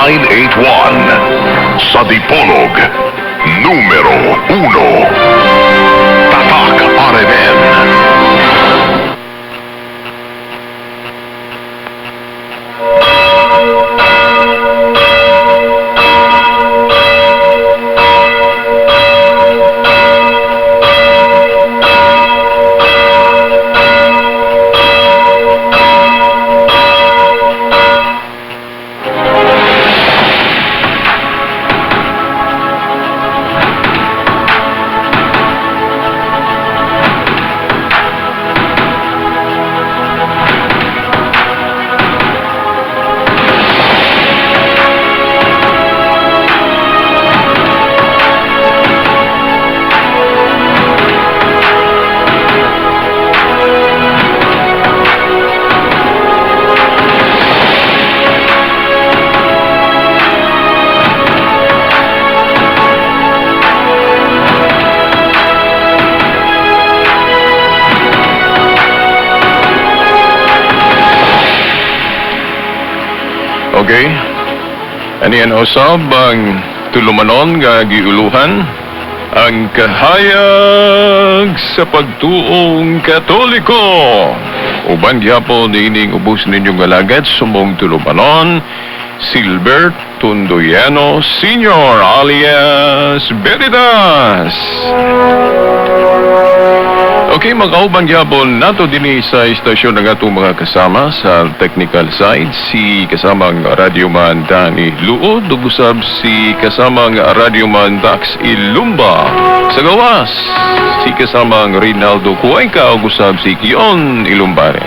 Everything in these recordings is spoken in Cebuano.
981. Sa Dipolog, numero 1. Tatak RMN. Okay. Anian usab ang tulumanon nga giuluhan ang kahayag sa pagtuong Katoliko. Uban gyapon niining ubos ninyong alagad sumong tulumanon Silbert Tundoyano Sr. alias Veritas. Okay, makauban gyapon nato dinhi sa istasyon ng atong mga kasama sa technical side, si kasamang radyoman Danny Luod, ug usab si kasamang radyoman Dax Ilumba. Sa gawas, si kasamang Rinaldo Cuenca ug usab si Kion Ilumbare.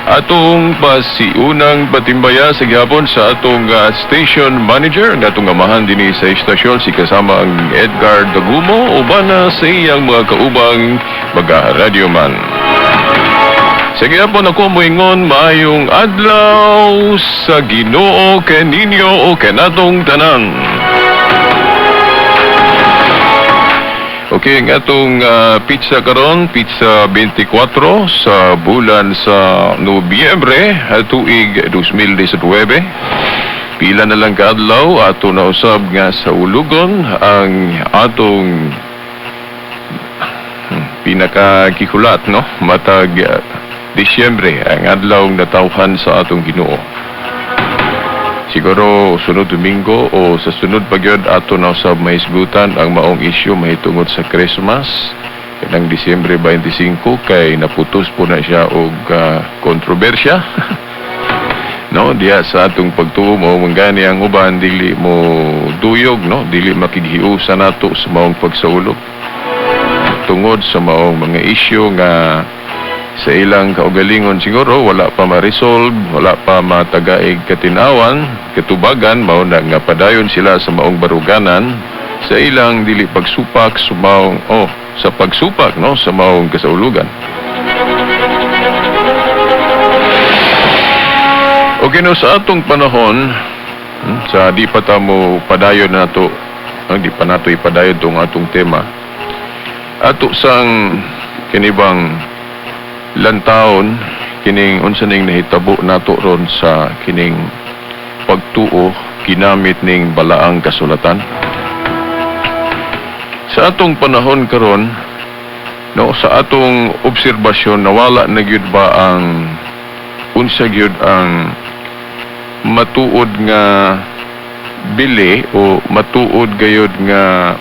Atong pasiunang patimbaya sa gyapon sa atong station manager ang atong amahan dinhi sa istasyon si kasamang Edgar Dagumo uban na sa iyang mga kaubang mga radyoman. Sa gyapon ako moingon maayong adlaw sa Ginoo kaninyo o kanatong tanan. Okay, ang atong pizza karon, pizza 24 sa bulan sa Nobyembre, tuig 2019. Pila na lang kaadlaw ato na usab nga sa ulugon ang atong pinakakikulat, no? Matag Disyembre ang adlaw natawhan sa atong Ginoo. Siguro sunod Domingo o sa sunod pa gyud ato na usab mahisgutan ang maong isyu mahitungod sa Christmas kanang Disyembre 25 kay naputos po na siya og kontrobersya. No, diha sa atong pagtuo mo manggani ang uban dili mo duyog, no, dili makighiusa nato sa maong pagsaulog tungod sa maong mga isyu nga sa ilang kaugalingon siguro wala pa ma-resolve, wala pa matagaig katinawan, katubagan, mao na nga padayon sila sa maong baruganan sa ilang dili pagsupak sa maong sa pagsupak, no, sa maong kasaulugan. Okay, no, sa atong panahon sa di pa ta mo padayon nato, di pa nato ipadayon tong atong tema. Ato sang kinibang lantaon kining unsa ning nahitabo nato ron sa kining pagtuo ginamit ning balaang kasulatan. Sa atong panahon karon, no, sa atong obserbasyon nawala na gyud ba ang unsa gyud ang matuod nga bili o matuod gayud nga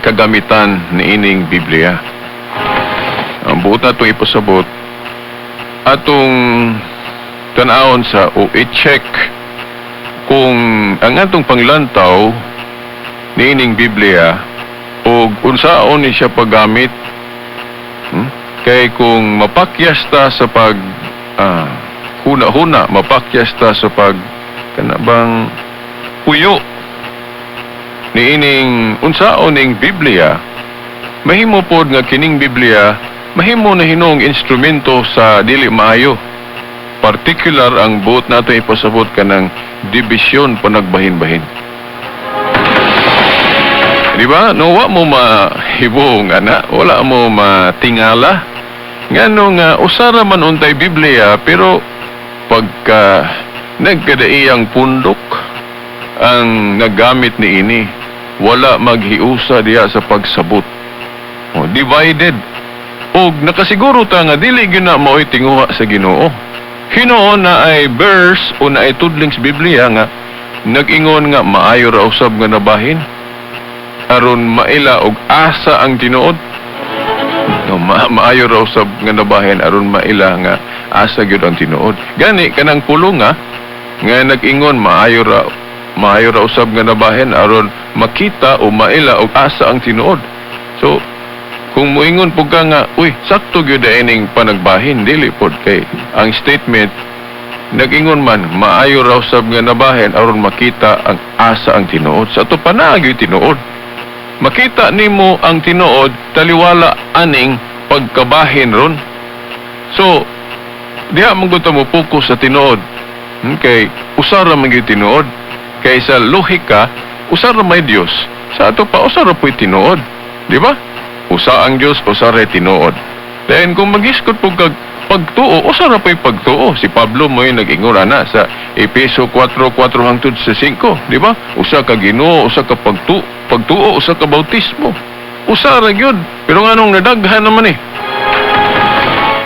kagamitan niining Biblia? Ang buot na itong ipasabot, atong tan-awon sa o i-check kung ang atong panglantaw niining Biblia o unsaon ni siya paggamit. Kay kung mapakyas ta sa pag huna-huna, mapakyas ta sa pag kanabang puyo niining unsaon ning Biblia, mahimo pod nga kining Biblia mahimo na hinong instrumento sa dili maayo. Particular ang buot nato ipasabot kanang dibisyon panagbahin-bahin. Di ba? No, wa mo mahibong ana, wala mo matingala. Ngano nga usara man untay Biblia pero pagka Nagkadaiyang pundok ang nagamit ni ini. Wala maghiusa diha sa pagsabot. Oh, divided. Og nakasiguro ta nga dili gyud na mao'y tinguha sa Ginoo. Hinuon naay verse o naay tudling sa Biblia nga nag-ingon nga maayo ra usab nga nabahin aron maila og asa ang tinuod. No, maayo ra usab nga nabahin aron maila nga asa gyud ang tinuod. Gani kanang pulong nga nag-ingon maayo ra usab nga nabahin aron makita o maila og asa ang tinuod. So kung moingon pud ka nga, "Uy, sakto gyud ining panagbahin," dili pod, kay ang statement nag-ingon man maayo ra usab nga nabahin aron makita ang asa ang tinuod. Sa ato pa naa gyud tinuod. Makita nimo ang tinuod taliwala aning pagkabahin ron. So diha man gud ta mo focus sa tinuod. Kay usa ra man gyud tinuod. Kay sa lohika, usa ra may Dios. Sa ato pa, usa ra po'y tinuod. Di ba? Usa ang Dios, usa ra tinuod. Then kung magisgot po kag pagtuo, usa ra po'y pagtuo. Si Pablo mo'y nag-ingon ana sa Epeso 4:4 hangtod sa 5, di ba? Usa ka Ginoo, usa ka pagtuo, usa ka bautismo. Usa ra gyud. Pero nganong nadaghan naman eh?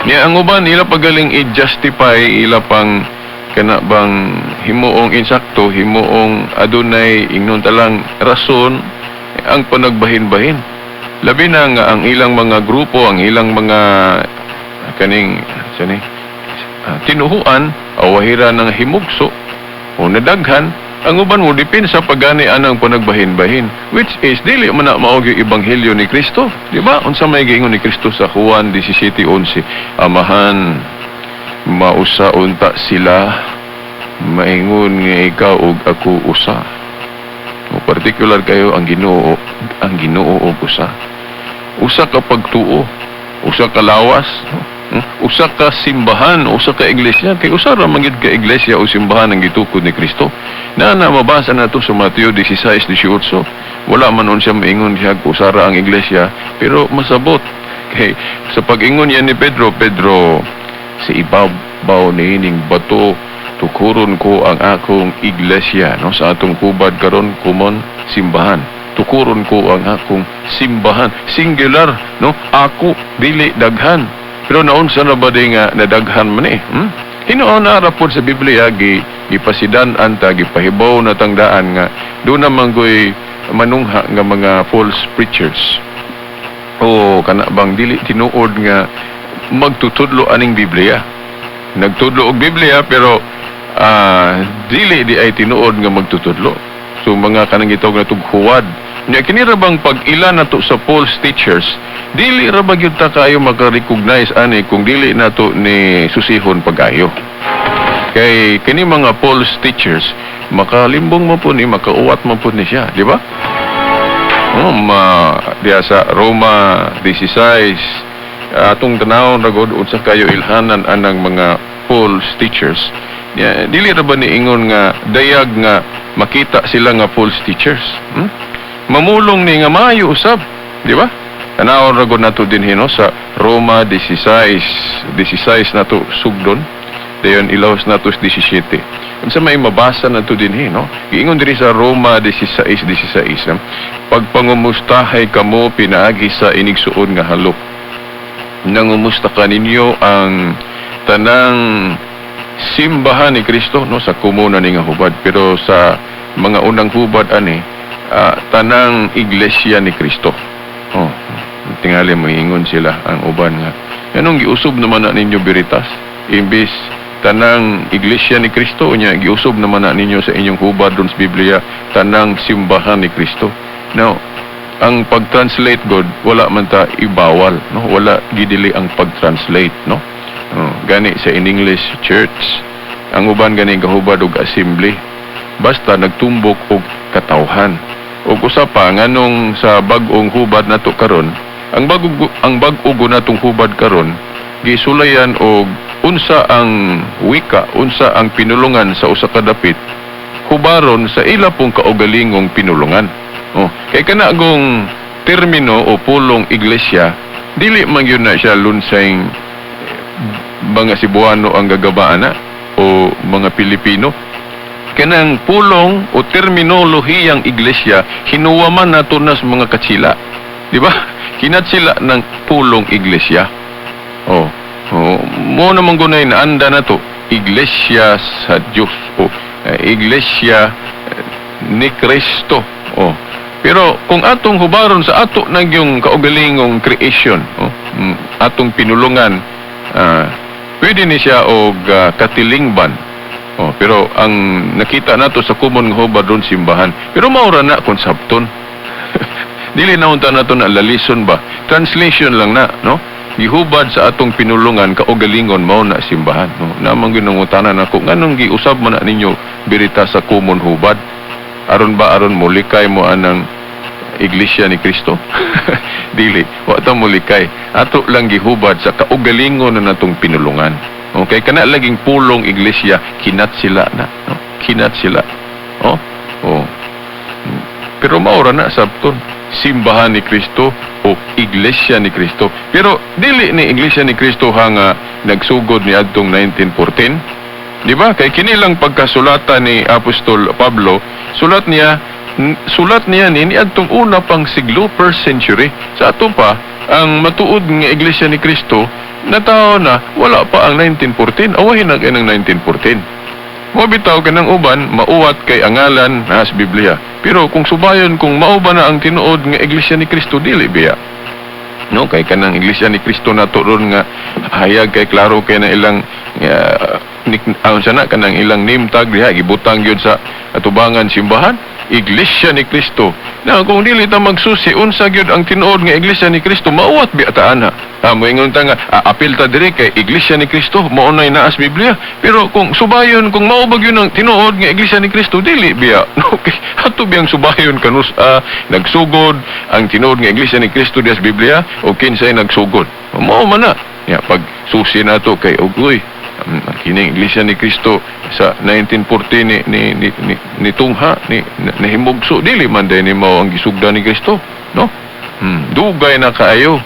Niya ang uban ila pagaling i-justify, ila pang kana bang himuong insakto, himuong adunay ingnon talang rason ang panagbahin-bahin. Labi na nga ang ilang mga grupo, ang ilang mga kaning sani tinuhuan awahira ng himugso o nadaghan ang uban mo depensa pagani anang panagbahin-bahin, which is dili man na mao gyud ebanghelyo ni Kristo, di ba? Unsa may giingon ni Kristo sa Juan 17:11? "Amahan, mausa unta sila maingon nga ikaw ug ako usa." O particular kayo ang Ginoo, ang Ginoo ug usa, usa ka pagtuo, usa ka lawas, usa ka simbahan, usa ka iglesia, kay usa ra man gyud ka iglesia o simbahan ang gitukod ni Kristo. Na mabasa na to sa Mateo 16:18. Wala man nun siya maingon siya usa ra ang iglesia, pero masabot. Kay sa pag-ingon yan ni Pedro, "Pedro, sa ibabaw niining bato tukuron ko ang akong iglesia," no? Sa atong hubad karon, common, simbahan. Tukuron ko ang akong simbahan, singular, no? Ako, dili daghan. Pero naunsa na ba di nga nadaghan man eh? Hinuon na ra pod sa Biblia, gipasidan anta, gipahibaw na tangdaan nga doon naman ko'y manungha nga mga false preachers o kana bang dili tinuod nga magtutudlo aning Biblia. Nagtudlo og Biblia pero dili di ay tinuod nga magtutudlo. So mga kanang gitawag na huwad. Nya kini ra bang pag-ila nato sa false teachers, dili ra ba gyud ta kaayo maka-recognize ani kung dili nato ni susihon pag-ayo. Kay kini mga false teachers, makalimbong mo po ni, makauwat mo po ni siya, di ba? Oh, ma diya sa Roma 16, atong tanawon ra gud unsa kayo ilhanan anang mga false teachers. Ya, dili ra ba niingon nga dayag nga makita sila nga false teachers? Mamulong ni nga maayo usab, di ba? Tanawon ra gud nato dinhi, no, sa Roma 16, 16 nato sugdon. Dayon ilawas nato sa 17. Unsa may mabasa nato dinhi, no? Giingon diri sa Roma 16:16, no? "Pagpangumustahay kamo pinaagi sa inigsuon nga halok. Nangumusta kaninyo ang tanang simbahan ni Kristo," no, sa komuna ni nga hubad, pero sa mga unang hubad ani, tanang iglesia ni Kristo. Oh, tingali moingon sila ang uban nga anong giusob naman na ninyo Veritas, imbis tanang iglesia ni Kristo, unya giusob naman na ninyo sa inyong hubad dun sa Biblia tanang simbahan ni Kristo. Now, ang pag-translate god, wala man ta ibawal, no? Wala gidili ang pag-translate, no? Oh, gani sa in English church, ang uban gani gahubad og assembly, basta nagtumbok og katawhan. Ug usa pa, nganong sa bag-ong hubad nato karon, ang bag-o natong hubad karon gisulayan og unsa ang wika, unsa ang pinulungan sa usa ka dapit, hubaron sa ila pong kaugalingong pinulungan. Oh, kay kana gong termino o pulong iglesia, dili man gyud na siya lunsayng mga Cebuano ang gagabaan na o o mga Pilipino. Kanang pulong o terminolohiyang iglesia, hinuwa man nato na sa mga katsila. Di ba? Kinatsila ng pulong iglesia. Oh, mo naman gunay na anda na to, iglesia sa Diyos o iglesia ni Kristo. Oh. Pero kung atong hubaron sa ato nagyong kaugalingong creation, oh, atong pinulungan, pwede ni siya og katilingban. Oh, pero ang nakita nato sa common nga hubad ron, simbahan. Pero maura na kung sabton. Dili na unta nato na lalison ba. Translation lang na, no? Gihubad sa atong pinulungan kaugalingon, mao na simbahan, no? Namang ginungutanan ako nganong giusab man na ninyo birita sa common hubad. Aron ba, aron molikay mo anang Iglesia ni Kristo? Dili, wa ta molikay. Ato lang gihubad sa kaugalingon na natong pinulungan. Okay, kana laging pulong iglesia, kinat sila na, no? Kinat sila. Oh. Pero maura na sabton, simbahan ni Kristo o Iglesia ni Kristo. Pero dili ni Iglesia ni Kristo ha nga nagsugod ni adtong 1914. Di ba? Kay kini lang pagkasulata ni Apostol Pablo, sulat niya ni adtong una pang siglo, first century. Sa ato pa, ang matuod nga Iglesia ni Kristo natawo na wala pa ang 1914. Awahin na kay ng 1914. Mo bitaw kanang uban mauwat kay angalan na sa Biblia. Pero kung subayon kung mao ba na ang tinuod nga Iglesia ni Kristo, dili biya. No, kay kanang Iglesia ni Kristo nato ron nga hayag kay klaro kay na ilang ang sana kanang ilang name tag diha, gibutang gyud sa atubangan simbahan, Iglesia ni Kristo. Na kung dili ta magsusi unsa gyud ang tinuod nga Iglesia ni Kristo, mauwat biya ta ana. Moingon ta nga apil ta diri kay Iglesia ni Kristo mao nay naa sa Biblia. Pero kung subayon kung mao ba gyud ang tinuod nga Iglesia ni Kristo, dili biya. No, kay ato biyang subayon kanus nagsugod ang tinuod nga Iglesia ni Kristo diha sa Biblia o kinsay nagsugod. Mao man na. Ya, pag susi nato kay ugoy kining Iglesia ni Kristo sa 1914 ni tungha ni nahimugso, dili man day ni mao ang gisugda ni Kristo, no? Dugay na kaayo.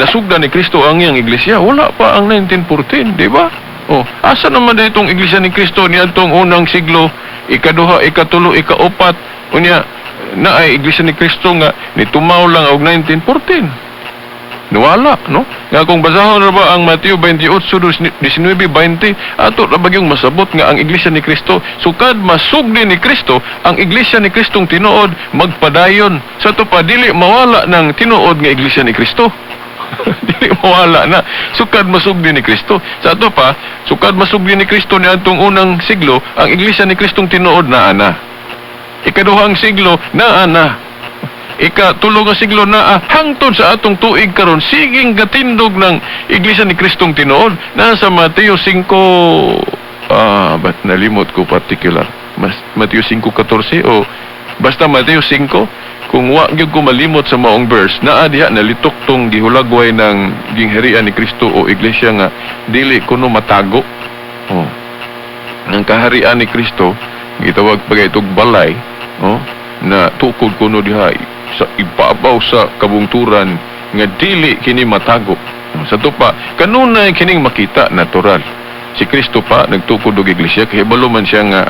Nasugda ni Kristo ang iyang iglesia, wala pa ang 1914, di ba? Oh, asa naman itong Iglesia ni Kristo niadtong unang siglo, ikaduha, ikatulo, ikaupat, unya na ay Iglesia ni Kristo nga nitumaw lang og 1914? Nawala, no? Nga kung basahon ra ba ang Mateo 28, 19, 20, ato ra bagyong masabot nga ang Iglesia ni Kristo, sukad masugdi ni Kristo, ang Iglesia ni Kristong tinuod magpadayon. Sa ato pa, dili mawala ng tinuod nga Iglesia ni Kristo. Dili mawala na. Sukad masugdi ni Kristo. Sa ato pa, sukad masugdi ni Kristo niadtong unang siglo, ang Iglesia ni Kristong tinuod naa na. Ikaduhang siglo, naa na. Ikatulo nga siglo naa, hangtod sa atong tuig karon siging gatindog ng Iglesia ni Kristong tinuod. Nasa Mateo 5, ba't nalimot ko particular? Mas, Mateo 5:14 o basta Mateo 5, kung wa gyud ko malimot sa maong verse, naa diha nalitok tong gihulagway ng gingharian ni Kristo o iglesia nga dili kuno matago. Oh. Ang kaharian ni Kristo gitawag pa itog balay, oh, na tukod kuno diha sa ibabaw sa kabungturan nga dili kini matago. Sa pa, kanunay kining makita natural. Si Kristo pa nagtukod og iglesia kay hibalo man siya nga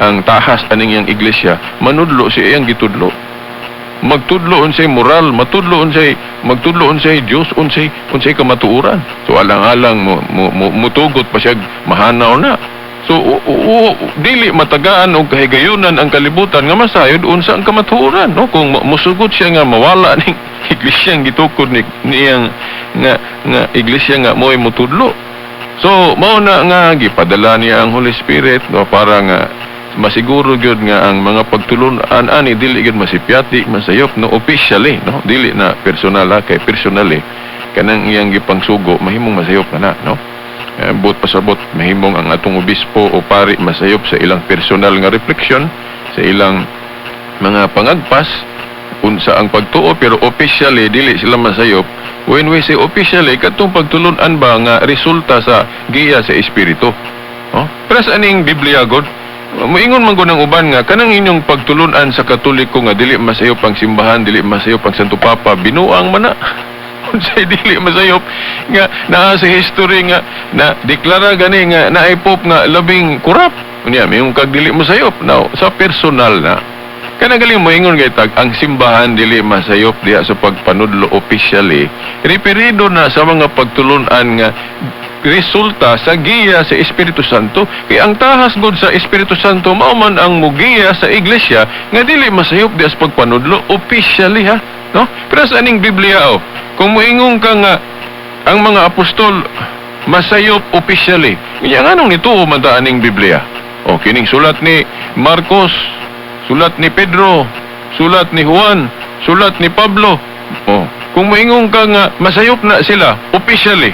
ang tahas aning iyang iglesia manudlo si iyang gitudlo. Magtudlo unsay moral, matudlo unsay, magtudlo unsay Dios, unsay kamatuoran. So alang-alang mo mutugot pa siya, mahanaw na. So dili matagaan og kahigayunan ang kalibutan nga masayod unsa ang kamatuoran, no? Kung musugot siya nga mawala ning iglesia ang gitukod ni niyang nga iglesia nga mo'y mutudlo. So mao na nga gipadala niya ang Holy Spirit, no, para nga masiguro gyud nga ang mga pagtulun-an ani dili gyud masipyat, di masayop, no, officially, no, dili na personal ha, kay personally kanang iyang gipangsugo mahimong masayop na na, no? Buot pasabot, mahimong ang atong obispo o pari masayop sa ilang personal nga refleksyon, sa ilang mga pangagpas unsa ang pagtuo, pero officially dili sila masayop. When we say officially, katong pagtulun-an ba nga resulta sa giya sa espiritu, oh? Pero sa aning Biblia god, moingon man gud ang uban nga kanang inyong pagtulun-an sa Katoliko nga dili masayop ang simbahan, dili masayop ang Santo Papa, binuang man na. Unsay dili masayop nga naa sa history nga na deklara gani nga naay pope nga labing corrupt? Unya may kag dili masayop. Now, sa personal na kana galing moingon kay tag ang simbahan dili masayop diha sa pagpanudlo officially, referido na sa mga pagtulunan nga resulta sa giya sa Espiritu Santo, kay ang tahas gud sa Espiritu Santo mao man ang mugiya sa iglesia nga dili masayop diha sa pagpanudlo officially, ha, no? Pero sa aning Biblia, oh, kung moingon ka nga ang mga apostol masayop officially, unya nganong nituo man ta aning Biblia? O kining sulat ni Marcos, sulat ni Pedro, sulat ni Juan, sulat ni Pablo. Oh, kung moingon ka nga masayop na sila officially.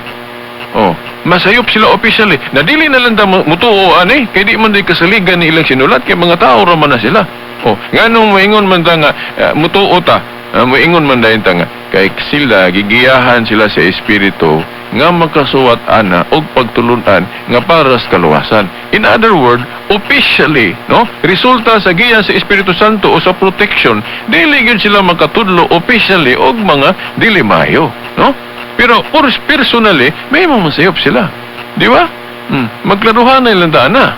Oh, masayop sila officially. Na dili na lang ta mutuo ani kay di man di kasaligan ni ilang sinulat kay mga tao ra man na sila. Oh, nganong moingon man ta nga mutuo ta? Moingon man dayon ta nga kay sila gigiyahan sila sa espiritu nga makasuwat ana og pagtulunan nga para sa kaluwasan. In other word, officially, no? Resulta sa giya sa Espiritu Santo o sa protection, dili gyud sila makatudlo officially og mga dili maayo, no? Pero for personally, may mga masayop sila. Di ba? Magklaruhan na ilang daan na.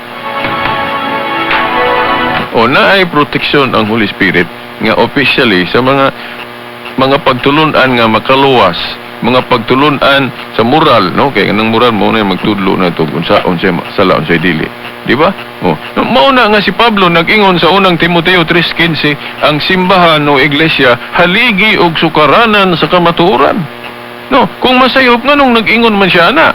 O naay protection ang Holy Spirit nga officially sa mga pagtulunan nga makaluwas, mga pagtulunan sa moral, no? Kay kanang moral mo na magtudlo na to unsa unsay sala, unsay dili. Di ba? Oh. No, mao na nga si Pablo nag-ingon sa unang Timoteo 3:15, ang simbahan o iglesia haligi og sukaranan sa kamatuoran. No, kung masayop, nganong nag-ingon man siya ana?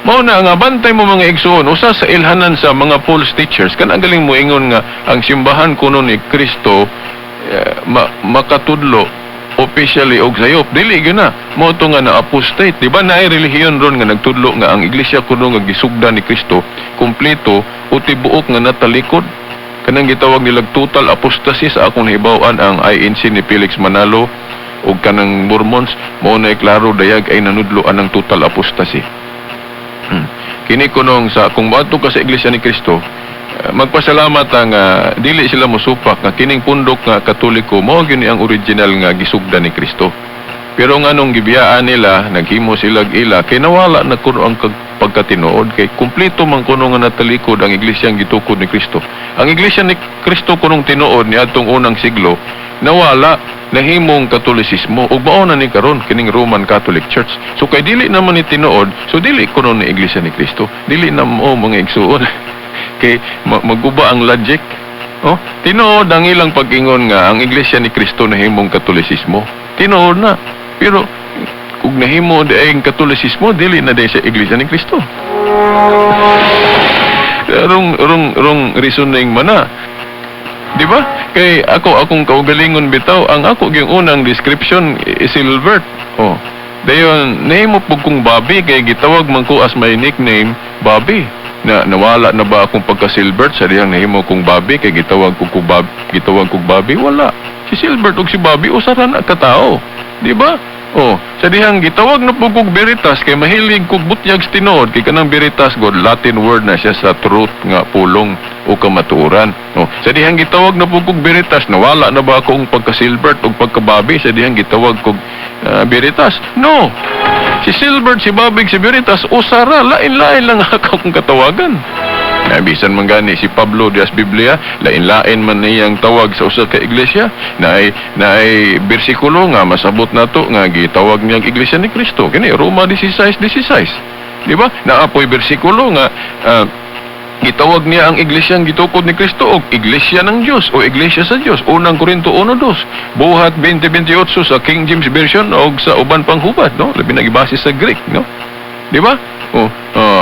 Mao na nga bantay mo, mga igsuon, usa sa ilhanan sa mga false teachers kanang galing mo ingon nga ang simbahan kuno ni Kristo makatudlo officially og sayop, dili gyud na. Mao to nga na apostate, di ba? Naay relihiyon ron nga nagtudlo nga ang iglesia kuno nga gisugda ni Kristo kumpleto o tibuok nga natalikod, kanang gitawag nilag total apostasy. Sa akong nahibaw-an, ang INC ni Felix Manalo ug kanang Mormons mao na klaro dayag ay nanudlo anang total apostasy. Kini kunong sa kung moadto ka sa Iglesia ni Kristo, magpasalamat ang dili sila mosupak nga kining pundok nga Katoliko mao gyud ni ang original nga gisugda ni Kristo. Pero nganong gibiyaan nila, naghimo sila ila kay nawala na kuno ang pagkatinuod kay kumpleto man kuno nga natalikod ang iglesia ang gitukod ni Kristo. Ang iglesia ni Kristo kunong tinuod niadtong unang siglo nawala, nahimong Katolisismo ug mao na ni karon kining Roman Catholic Church. So kay dili naman ni tinuod, so dili kuno ni iglesia ni Kristo. Dili na mo, mga igsuon. Kay maguba ang logic. Oh, tinuod ang ilang pag-ingon nga ang iglesia ni Kristo nahimong Katolisismo. Tinuod na. Pero kung nahimo di ang Katolisismo, dili na di sa iglesia ni Kristo. Wrong reasoning man na. Di ba? Kay ako, akong kaugalingon bitaw, ang ako yung unang description is Silbert. Oh. Dayon, nahimo pug kong Bobby kay gitawag man ko as my nickname, Bobby. Na nawala na ba akong pagka Silbert sa dihang nahimo kong Bobby kay gitawag ko kong Bob, gitawag kong Bobby? Wala. Si Silbert ug si Bobby usa ra na ka tawo. Di ba? Oh, sa dihang gitawag na pug kog Veritas kay mahilig kog butyag sa tinuod, kay kanang Veritas god Latin word na siya sa truth nga pulong o kamatuoran. Oh, sa dihang gitawag na pug kog Veritas, nawala na ba akong pagka Silbert ug pagka Bobby sa dihang gitawag kog Veritas? No. Si Silbert, si Bobby, si Veritas usa ra, lain-lain lang akong katawagan. Na bisan man gani si Pablo dias Biblia, lain-lain man niyang tawag sa usa ka iglesia, naay bersikulo nga masabot nato nga gitawag niyang iglesia ni Kristo. Kini Roma 16:16. Di ba? Naapoy bersikulo nga gitawag niya ang iglesyang gitukod ni Kristo og iglesia ng Dios o iglesia sa Dios. Unang Korinto 1:2. Buhat 20:28 sa King James Version og sa uban pang hubad, no? Labi na gibase sa Greek, no? Di ba? Oh,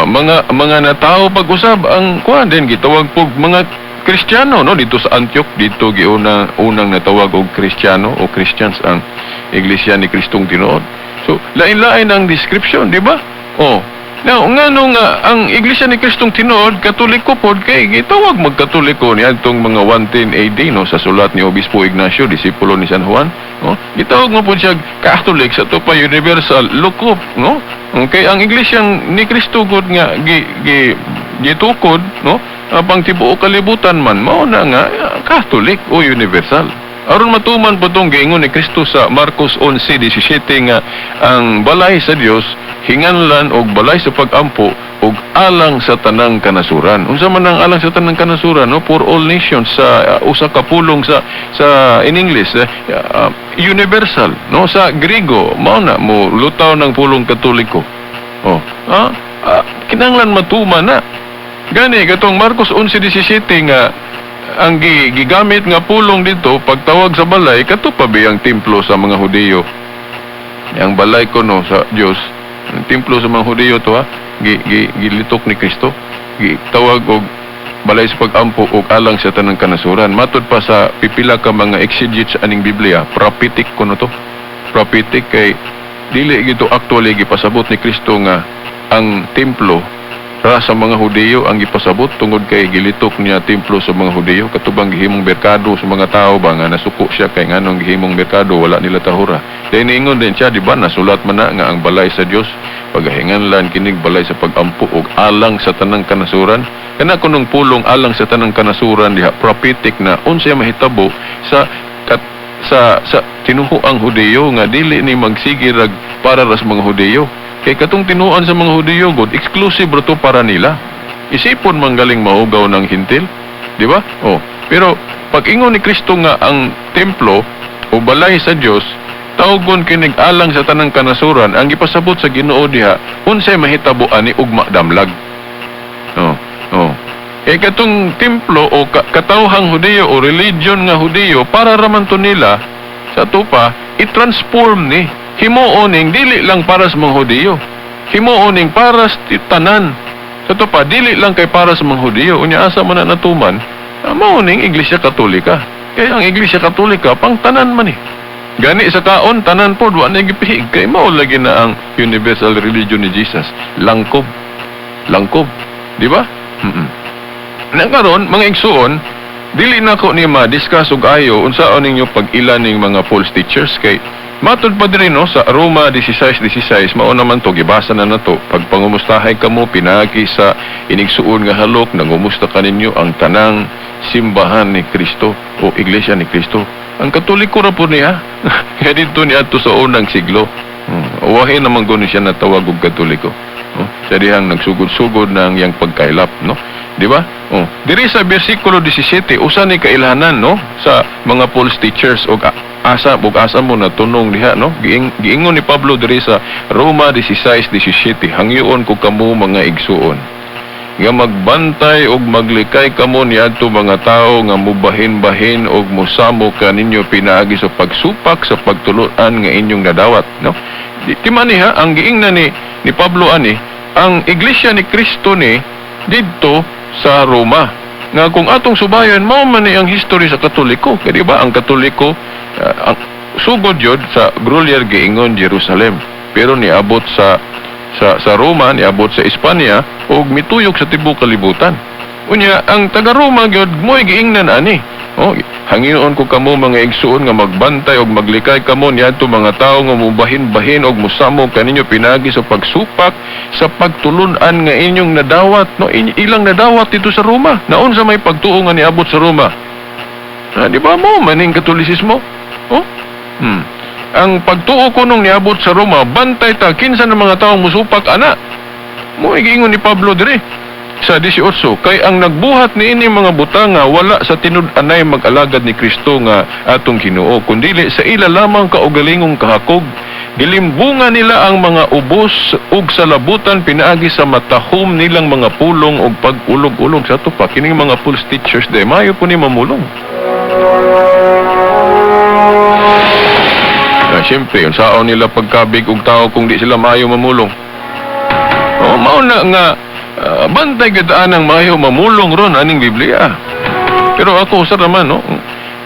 mga natao pag-usab ang kuan din gitawag pog mga Kristiyano, no, dito sa Antioch, dito giuna unang natawag og Kristiyano o Christians ang iglesia ni Kristong tinuod. So lain-lain ang description, di ba? Oh. Now, ngano nga ang iglesia ni Kristong tinuod Katoliko pod kay gitawag magkatoliko niadtong mga 110 AD, no, sa sulat ni Obispo Ignacio, disipulo ni San Juan, no? Gitawag mo pod siya Catholic sa to pa universal lukop, no? Okay, ang iglesia ni Kristo gud nga gi, gi gitukod, no? Pang tibuok kalibutan man mao na nga Catholic o universal. Aron matuman po tong giingon ni Kristo sa Marcos 11:17 nga ang balay sa Dios hinganlan og balay sa pagampo og alang sa tanang kanasuran. Unsa man ang alang sa tanang kanasuran, no? For all nations sa usa ka pulong sa in English, universal, no? Sa Griego, mao na mo lutaw ng pulong Katoliko. Oh, kinahanglan matuman na. Gani katong Marcos 11:17 nga ang gigamit nga pulong dito pagtawag sa balay, kato pa ang templo sa mga Hudiyo. Ang balay ko, no, sa Dios, ang templo sa mga Hudiyo to, ha, gi, gi, gilitok ni Kristo. Gitawag og balay sa pagampo og alang sa tanang kanasuran. Matud pa sa pipila ka mga exegetes aning Biblia, prophetic kuno to. Prophetic kay dili gito actually gipasabot ni Kristo nga ang templo ra sa mga Hudiyo ang gipasabot, tungod kay gilitok niya templo sa mga Hudiyo, katubang gihimong merkado sa mga tao ba nga nasuko siya kay nganong gihimong merkado, wala nila tahura. Dahil niingon din siya, di ba nasulat man na nga ang balay sa Dios pagahinganlan kinig balay sa pagampo og alang sa tanang kanasuran? Kana kunong pulong alang sa tanang kanasuran diha, prophetic na unsay mahitabo sa kat, sa tinuhuang Hudiyo nga dili ni magsige rag para ra sa mga Hudiyo. Kay katong tinuan sa mga Hudiyo god, exclusive ra to para nila. Isipon manggaling mahugaw ng Hentil, di ba? Oh, pero pag ingon ni Kristo nga ang templo o balay sa Dios tawgon kinig alang sa tanang kanasuran, ang gipasabot sa Ginoo diha unsay mahitabo ani ugma damlag. Oh. Kay katong templo o katawhang Hudiyo o religion nga Hudiyo, para raman to nila sa tupa, i-transform ni. Himuon ning dili lang para sa mga Hudiyo. Himuon ning para sa tanan. Sa tupa, dili lang kay para sa mga Hudiyo. Unya asa man na natuman, mao ning Iglesia Katolika. Kaya ang Iglesia Katolika pang tanan man eh. Gani sa kaon, tanan po, wa na gipihig. Kay mao lagi na ang universal religion ni Jesus. Langkob. Langkob. Di ba? Na karon, mga igsuon, dili na ko ni ma-discuss og ayo unsaon ninyo pag-ila ning mga false teachers, kay matud pa diri, no, sa Roma 16:16, mao naman to gibasa na nato: "Pagpangumustahay kamo pinaagi sa inigsuon nga halok, nangumusta kaninyo ang tanang simbahan ni Kristo o iglesia ni Kristo." Ang Katoliko ra po niya kaya dito ni adto sa unang siglo. Uwahin naman kuno siya natawag og Katoliko, oh, sa dihang nagsugod-sugod ng iyang pagkailap, no? Di ba? Oh, diri sa bersikulo 17, usa ni kailhanan, no, sa mga false teachers og asa ug asa mo natunong diha, no? Giingon ni Pablo diri sa Roma 16:17, "Hangyoon ko kamo, mga igsuon, nga magbantay og maglikay kamo niadto mga tawo nga mubahin-bahin og mosamo kaninyo pinaagi sa pagsupak sa pagtulunan nga inyong nadawat," no? Di man ha, ang giingnan ni Pablo ani ang Iglesia ni Kristo ni didto sa Roma, nga kung atong subayon, mao man ni ang history sa Katoliko. Kay di ba ang Katoliko, ang sugod yun sa Grolier, giingon Jerusalem, pero niabot sa Roma, niabot sa Espanya ug mituyok sa tibuok kalibutan. Unya ang taga Roma gyud mo'y giingnan ani. Oh, "Hangyoon ko kamo, mga igsuon, nga magbantay og maglikay kamo niadto mga tawo nga mubahin-bahin og mosamo kaninyo pinaagi sa pagsupak sa pagtulun-an nga inyong nadawat," no? Ilang nadawat dito sa Roma. Naunsa may pagtuo nga niabot sa Roma? Ah, di ba mo maning Katolisismo? Oh? Ang pagtuo ko nung niabot sa Roma, bantay ta kinsa ng mga taong musupak ana. Mo giingon ni Pablo dire sa 18, "Kay ang nagbuhat niini mga butanga wala sa tinud-anay mag-alagad ni Kristo nga atong Ginoo, kundili sa ila lamang kaugalingong kahakog. Gilimbungan nila ang mga ubos ug salabutan pinaagi sa matahom nilang mga pulong ug pag-ulog-ulog." Sa ato pa kining mga false teachers de mayo po ni mamulong. Ah, siyempre, unsaon nila pagkabig og tao kung di sila maayo mamulong? Oh, mao na nga bantay gid ang maayo mamulong ron aning Biblia. Pero ako sa raman, no?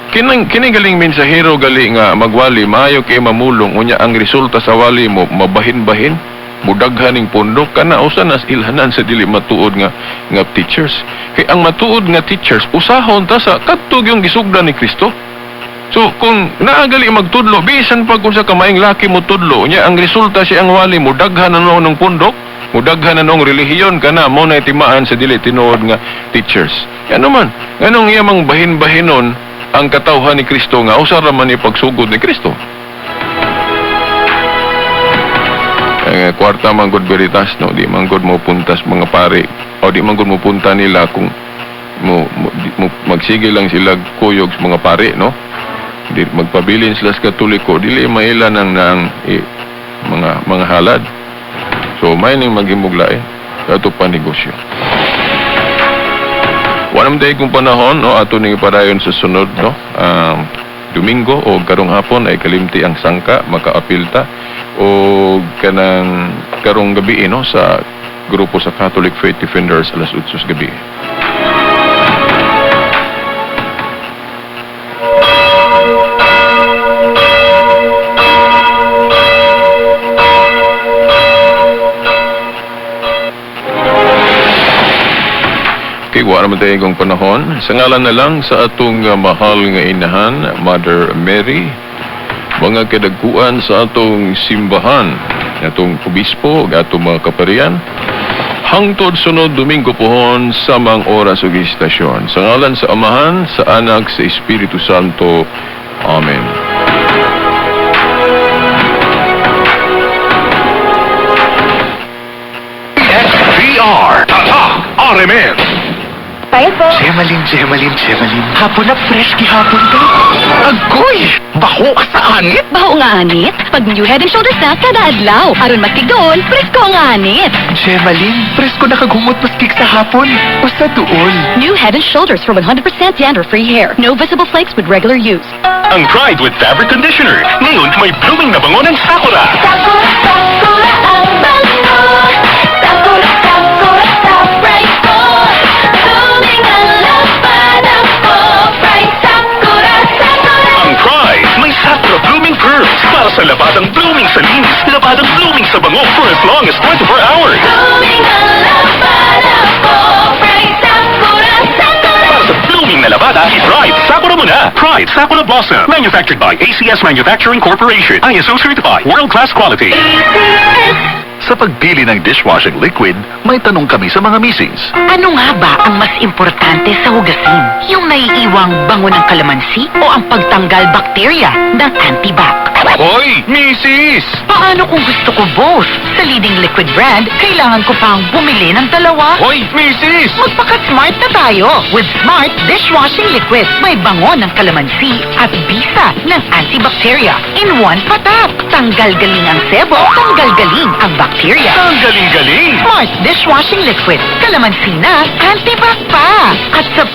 Kinang kini galing mensahero gali nga magwali, maayo kay mamulong, unya ang resulta sa wali mo mabahin-bahin, mudaghan ning pundok kana, usa nas ilhanan sa dili matuod nga teachers. Kay ang matuod nga teachers usahon ta sa kadtog yung gisugdan ni Kristo. So kung naagali magtudlo, bisan pag unsa ka maing laki mo tudlo, unya ang resulta siya ang wali mo daghan na ng pundok, mudaghan na noong relihiyon kana, mo na timaan sa dili tinuod nga teachers. Ano man, nganong iya mang bahin-bahinon Ang katawhan ni Kristo nga usa ra man ni pagsugod ni Kristo. Ang kwarta man gud veritas, no, di man gud mo puntas mga pare o di man gud mo punta nila kung mo magsige lang sila kuyog sa mga pare, no, di magpabilin sila sa Katoliko, dili maila nang nang mga halad. So may ning maghimog lain ato pa negosyo. Wala man kung panahon, no, ato ning ipadayon sa sunod, no, Domingo o karong hapon ay kalimti ang sangka, makaapil ta o kanang karong gabi, no, sa grupo sa Catholic Faith Defenders, alas 8 sa gabi. Okay, wala naman tayo kung panahon. Sa ngalan na lang sa atong mahal nga inahan, Mother Mary, mga kadagkuan sa atong simbahan, atong obispo, ug atong mga kaparian, hangtod sunod Domingo pohon samang oras ug istasyon. Sa ngalan sa Amahan, sa Anak, sa Espiritu Santo. Amen. SVR. Tatak RMN. Bye po. Gemaline, Gemaline, Gemaline. Hapon na fresh gihapon ka. Agoy! Baho ka sa anit! Baho nga anit. Pag new Head and Shoulders na kada adlaw. Aron matigol, presko ang anit. Gemaline, presko na kagumot maski sa hapon o sa duol. New Head and Shoulders for 100% dandruff-free hair. No visible flakes with regular use. Ang Pride with Fabric Conditioner. Ngayon may blooming na bango ng Sakura. Sakura, sakura ang bango. Sakura, sakura sa bright ko. Blooming ang labanan ko. Bright sakura, sakura. Ang Pride may Sakura Blooming Pearls para sa labadang blooming sa linis, labadang blooming sa bango for as long as 24 hours. Blooming ang labanan ko. Bright sakura, sakura. Para sa blooming na labada, i-Pride Sakura mo na. Pride Sakura Blossom. Manufactured by ACS Manufacturing Corporation. ISO certified. World-class quality. Sa pagpili ng dishwashing liquid, may tanong kami sa mga misis. Ano nga ba ang mas importante sa hugasin? Yung naiiwang bango ng kalamansi o ang pagtanggal bakterya ng antibac? Hoy, misis! Paano kung gusto ko both? Sa leading liquid brand, kailangan ko pang bumili ng dalawa? Hoy, misis! Magpaka-smart na tayo with Smart Dishwashing Liquid. May bango ng kalamansi at bisa ng antibacteria in one patak. Tanggal galing ang sebo, tanggal galing ang bakterya. Ang galing-galing! Smart Dishwashing Liquid. Kalamansi na, antibac pa. At sa